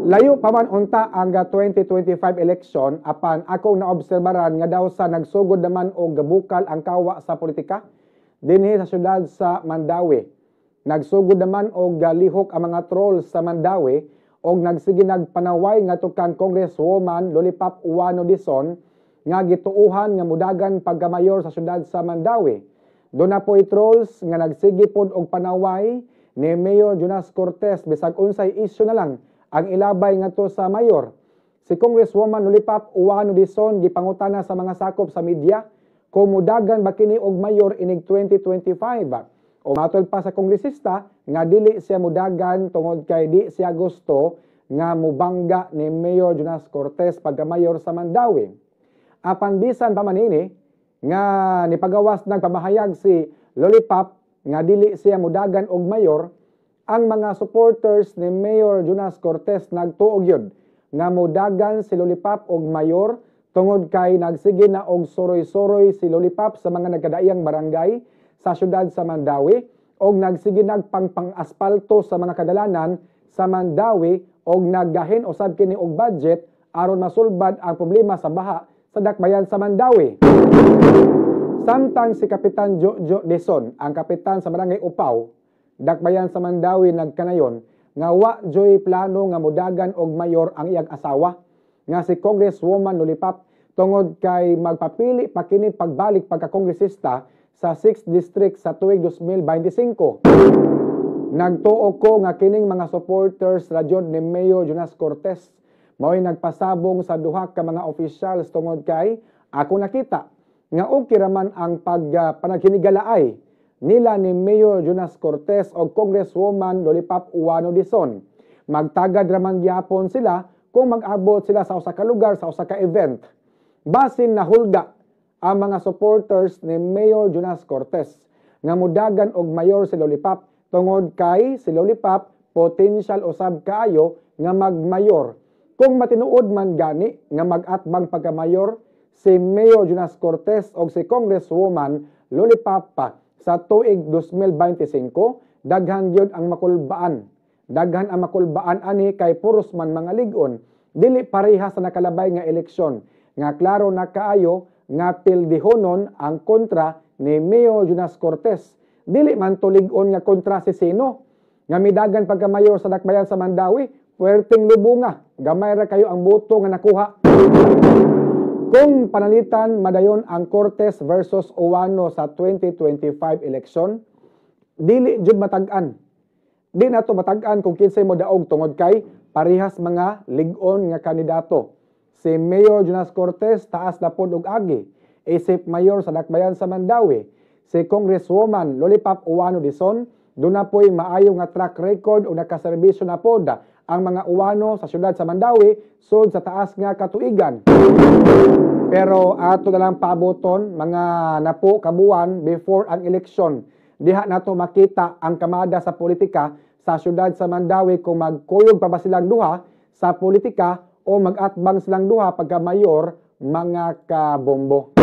Layo pa man unta ang 2025 election, apan akong naobserbaran nga daw sa nagsugod naman og gabukal ang kawa sa politika dinhi sa syudad sa Mandaue. Nagsugod naman og lihok ang mga trolls sa Mandaue og nagsige nagpanaway ngadto kang Congresswoman Lollipop Ouano Dizon nga gituuhan nga mudagan pagkamayor sa syudad sa Mandaue. Duna po'y trolls nga nagsige pod og panaway ni Mayor Jonas Cortes bisag unsay isyu na lang ang ilabay ngadto sa mayor. Si Congresswoman Lollipop Ouano Dizon gipangutana sa mga sakop sa media kung mudagan ba kini og mayor inig 2025. O matol pa sa kongresista nga dili siya mudagan tungod kay di siya gusto nga mubangga ni Mayor Jonas Cortes pagkamayor sa Mandaue. Apan bisan pa man ini nga nipagawas nagpamahayag si Lollipop nga dili siya mudagan og mayor, ang mga supporters ni Mayor Jonas Cortes nagtuo gyud nga mudagan si Lollipop og mayor tungod kay nagsige na og suroy-suroy si Lollipop sa mga nagkadaiyang barangay sa syudad sa Mandaue og nagsige nagpangpang-aspalto sa mga kadalanan sa Mandaue og naggahin usab kini og budget aron masulbad ang problema sa baha sa dakbayan sa Mandaue. Samtang si Kapitan Jojo Dizon, ang kapitan sa Barangay Upaw, dakbayan sa Mandaue, nagkanayon nga wa joy plano nga mudagan og mayor ang iyang asawa nga si Congresswoman Lollipop tungod kay magpapili pa kini pagbalik pagkakongresista sa 6th District sa tuig 2025. Nagtuo ko nga kining mga supporters ra jud ni Mayor Jonas Cortes mao'y nagpasabong sa duha ka mga officials tungod kay ako nakita nga okay ra man ang pagpanaghiniigalaay nila ni Mayor Jonas Cortes o Congresswoman Lollipop Ouano Dizon. Magtagad raman gyapon sila kung mag-abot sila sa usa ka lugar, sa usa ka event. Basin nahulga ang mga supporters ni Mayor Jonas Cortes nga mudagan og mayor si Lollipop tungod kay si Lollipop potential usab kaayo nga magmayor. Kung matinuod man gani nga mag-atbang pagkamayor si Mayor Jonas Cortes og si Congresswoman Lollipop pa sa tuig 2025, daghan gyud ang makulbaan. Daghan ang makulbaan ani kay puros man mga lig-on. Dili pareha sa nakalabay nga eleksyon nga klaro na kaayo nga pildihonon ang kontra ni Mayor Jonas Cortes. Dili man to lig-on nga kontra si sino nga midagan pagkamayor sa dakbayan sa Mandaue, puwerteng lubunga. Gamay ra kayo ang boto nga nakuha. Kung panalitan madayon ang Cortes versus Ouano sa 2025 election, dili jud matag-an. Di nato matag-an kung kinsay mo daog tungod kay parehas mga lig-on nga kandidato. Si Mayor Jonas Cortes taas na pod og agi isip mayor sa dakbayan sa Mandaue. Si Congresswoman Lollipop Ouano Dizon duna po'y maayo nga track record o nakaserbisyo na pod ang mga Ouano sa syudad sa Mandaue sud sa taas nga katuigan. Pero ato na lang paaboton mga napo kabuan before ang eleksyon. Diha nato makita ang kamada sa politika sa syudad sa Mandaue kung magkuyog pa ba silang duha sa politika o mag-atbang silang duha pagka mayor, mga kabombo.